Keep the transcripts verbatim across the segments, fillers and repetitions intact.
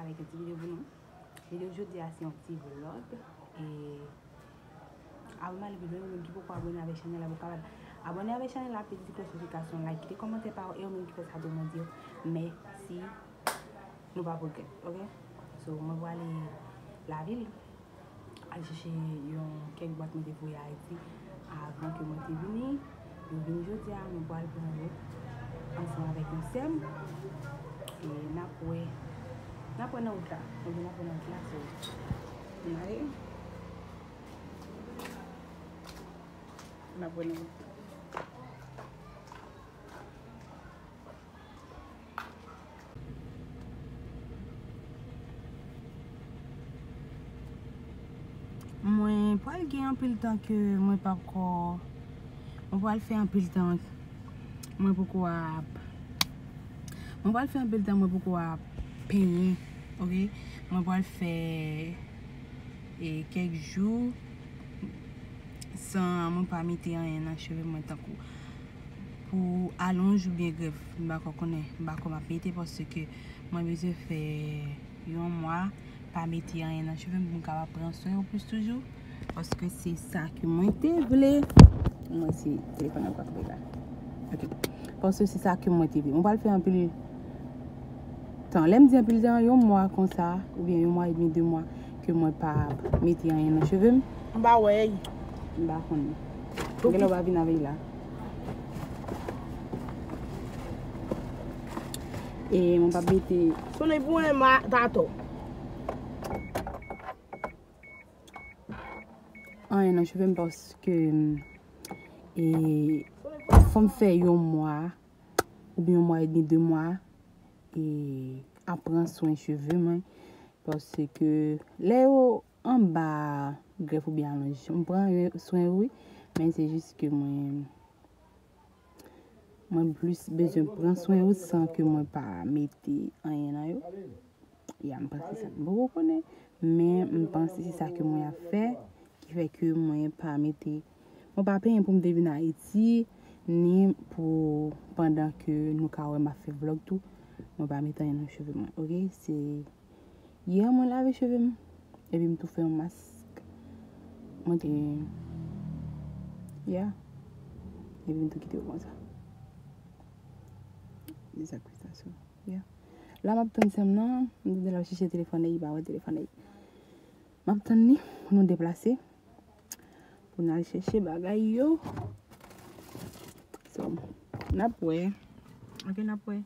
Yon ti videyo pou nou. Videyo jodi a se yon ti vlog. E avan m ale pi lwen, ou menm ki poko abòne avèk chanèl la, ou kapab abòne avèk chanèl la, pete ti klòch notifikasyon, like, kite kòmantè pa ou, e ou menm ki fè sa tou, mwen di w mèsi, nou p ap regrèt, oke? So, mwen prale lavil, al chèche yon kèk bwat mwen te voye Ayiti avan ke mwen te vini. Yo vini jodi a, mwen pral pran yo ansanm avèk yon sè m. E n ap wè, n ap wè nan wout la. Ebyen, n ap wè nan wout la, so, n ale. N ap wè nan wout la. Mwen pral gen anpil tan ke mwen p ap ko, mwen pral fè anpil tan mwen poko ap, mwen pral fè anpil tan mwen poko ap penyen, oke? Mwen pral fè, e, kèk jou san mwen pa mete anyen nan cheve mwen, tankou pou alonj oubyen grèf, m pa ko konnen, m pa ko m ap mete, paske mwen bezwen fè yon mwa pa mete anyen nan cheve m pou m kapab pran swen yo plis toujou, paske se sa ke mwen te vle. Mwen, se telefòn nan k ap ri la. Oke. Paske se sa ke mwen te vle. Mwen pral fè anpil tan. Lè m di anpil tan, yon mwa konsa, oubyen yon mwa edmi, de mwa, ke mwen pa mete anyen nan cheve m. M pa wè. M pa konn. Gen lè w pa vin avè l la. E mwen p ap mete. Solèy pou mwen, ma, tato. Anyen nan cheve m paske, e, fò m fè yon mwa, oubyen yon mwa edmi, de mwa, e, ap pran swen cheve mwen, paske lè yo anba grèf oubyen alonj, m pran yo, swen yo, wi, men se jis ke mwen, mwen plis bezwen pran swen yo san ke mwen pa mete anyen nan yo. Ya, m panse sa. M poko konnen, men m panse se sa ke mwen ap fè, ki fè ke mwen pa mete, mwen pa penyen pou m te vin Ayiti, ni pou pandan ke nou ka wè m ap fè vlog tou, mwen pa mete anyen nan cheve mwen, oke? Se yè mwen lave cheve m, epi m tou fè yon mask. Mwen te, ya, epi m tou kite yo konsa. Dezakristasyon. Yeah. La, m ap tann sè m nan. M tande l ap chèche telefòn li, li pa wè telefòn li. M ap tann li pou nou deplase. Pou n al chèche bagay yo. So, n ap wè. Ok, n ap wè.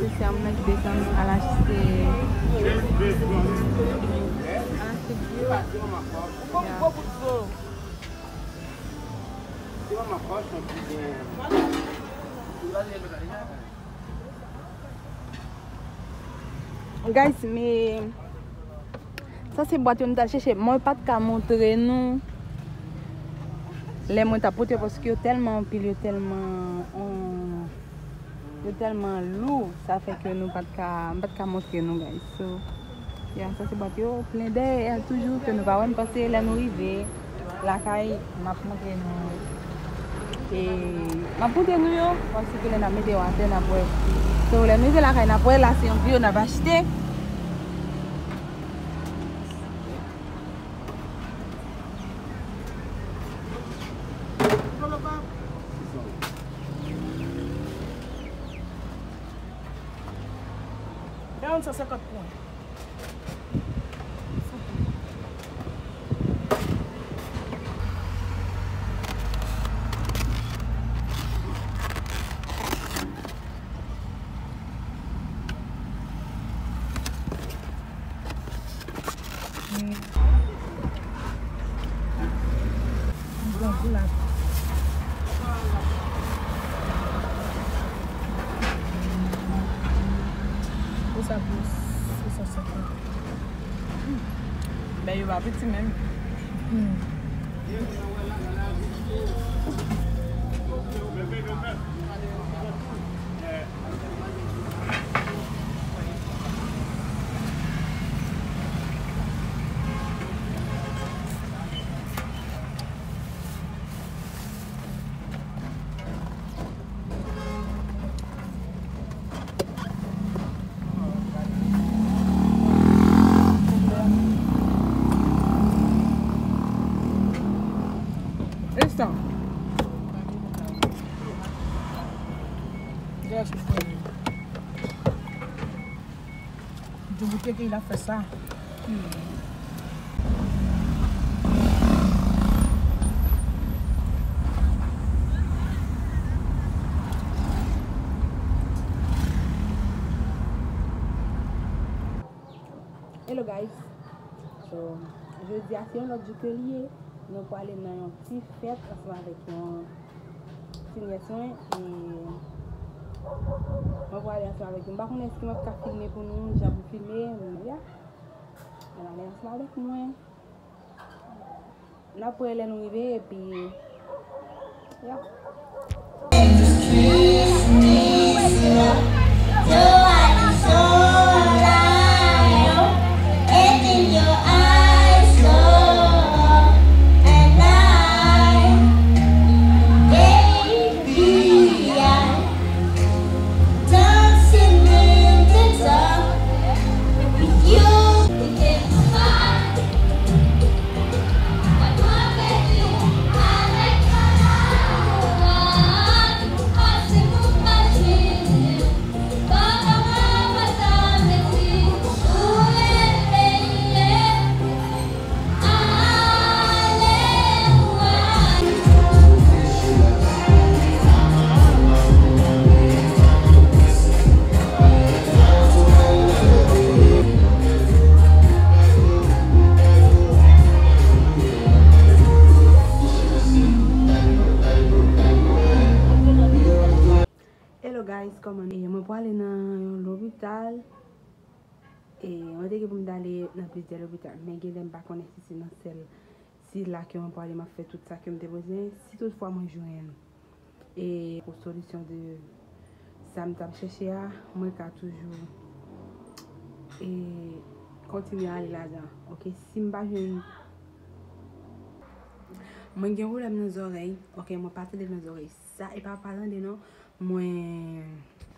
Se sè m nan ki desann al achte, al achte dlo. Ya. Guys, men sa se bwat yo m t al chèche. Mwen pa t ka montre nou lè mwen t ap pote yo, paske yo tèlman anpil, yo tèlman, hum, yo tèlman lou, sa fè ke nou pa t ka, m pa t ka montre nou, guys. So, ya, sa se bwat yo, plen dèyè toujou, ke nou pa wè, m panse lè nou rive lakay, m ap montre nou. E, m ap montre nou yo, paske lè n ap mete yo atè, n ap wè. So, lè nou rive lakay, n ap wè, la se yon dlo n ap achte. Yon san senkant pwen. Pou sa pou sis san senkant. Men yo pa piti menm. Hmm. Esta. Gracias. Di w ke l ap fè sa. Hmm. Hello guys. So, jodi a se yon lòt jou ke l ye. Nou prale nan yon ti fèt ansanm avèk yon ti nyès mwen, e mwen prale ansanm avèk li. M pa konnen èske mwen ap ka filme pou nou, jan pou filme, men ya. Ann ale ansanm avèk mwen. N ap wè lè nou rive, epi, ya. Kòman e mwen pwale nan yon lopital. E mwen te gen pou m t ale nan plizyè lopital, men gen lè m pa konnen si se nan sèl sila ke mwen pwale, m ap fè tout sa ke m te bezwen. Si toutfwa mwen jwenn e pou solisyon de sa m t ap chèche a, mwen ka toujou e kontinye ale ladan. Oke, si m pa jwenn, mwen gen pwoblèm nan zòrèy. Oke, mwen pa tande nan zòrèy. Sa e pa pa tande non. Mwen,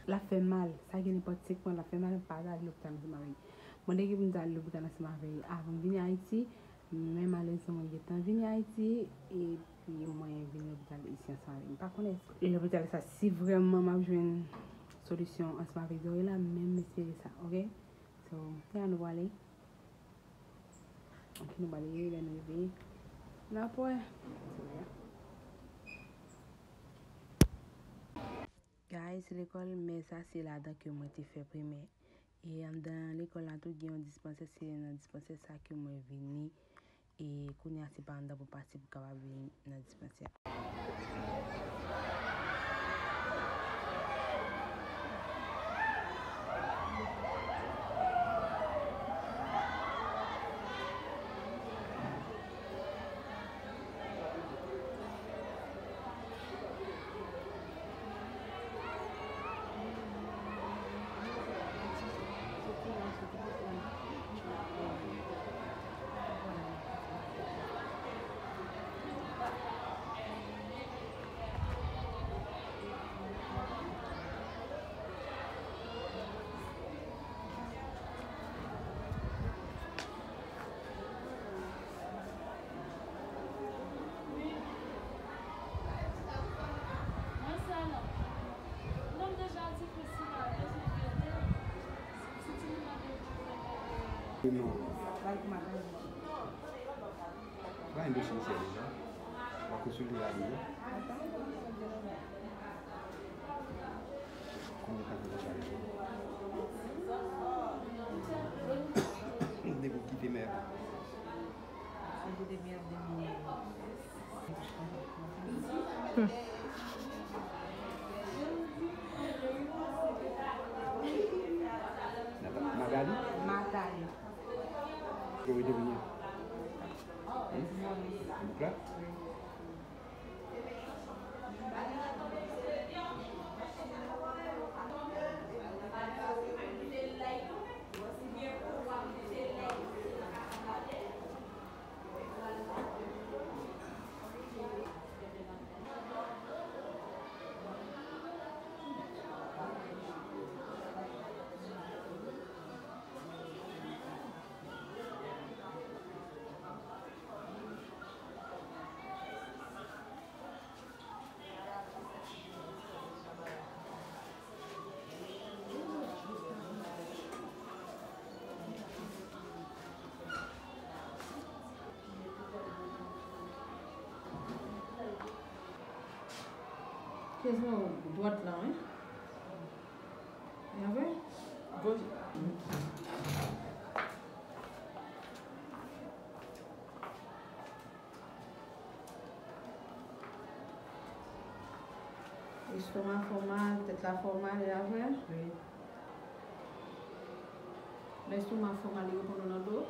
l ap fè mal. Sa gen nenpòt senk mwa, l ap fè mal, m pa ta al lopital ansanm avè l. Mwen te gen pou m ta al lopital ansanm avè l avan m vini Ayiti, men malerezman mwen gentan vini Ayiti, epi mwen vin lopital isi ansanm avè l. M pa konnen èske lopital sa, si vrèman m ap jwenn solisyon ansanm avèk zòrèy la, men m espere sa, oke? So, se la nou prale. Oke, nou prale, lè nou rive, n ap wè. So, yeah. Guys, lekòl, men sa se ladan ke mwen te fè primè. E anndan lekòl la tou gen yon dispansè, se nan dispansè sa ke mwen vini. E kounye a se pa anndan pou pase pou kapab vini nan dispansè. Non. Ba yon dosye misye deja. W ap konsilte la deja. Konbyen tan pou sa rive? Depi w kite mè. Depi w kite mè, depi Hmm. Nata-, Magali? Magali. Yo, yo vini. Hmm? Bouk la? Kesyon dwat la, wi. N a vre? Goch. Estoma fè w mal, tèt la fè w mal, e apre? Wi. Lè estoma fè w mal, li reponn ou nan do?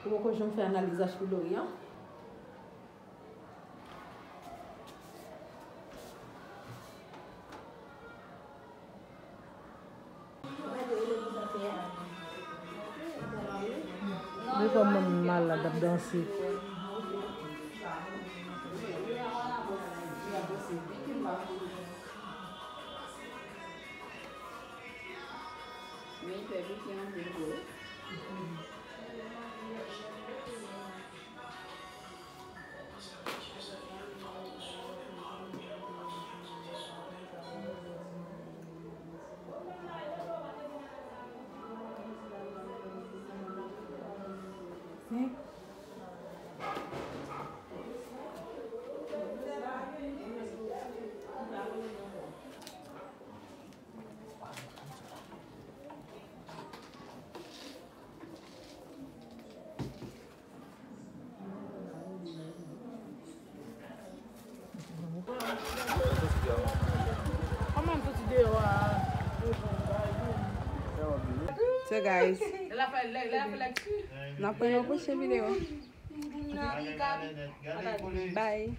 Ou poko janm fè analiz H pylori an? Defwa m wè m malad ap danse. Men fè piti anpil vre. So, guys, Lè la fè lè la fè lèkti. n ap wè nan pwochen videyo. Bye.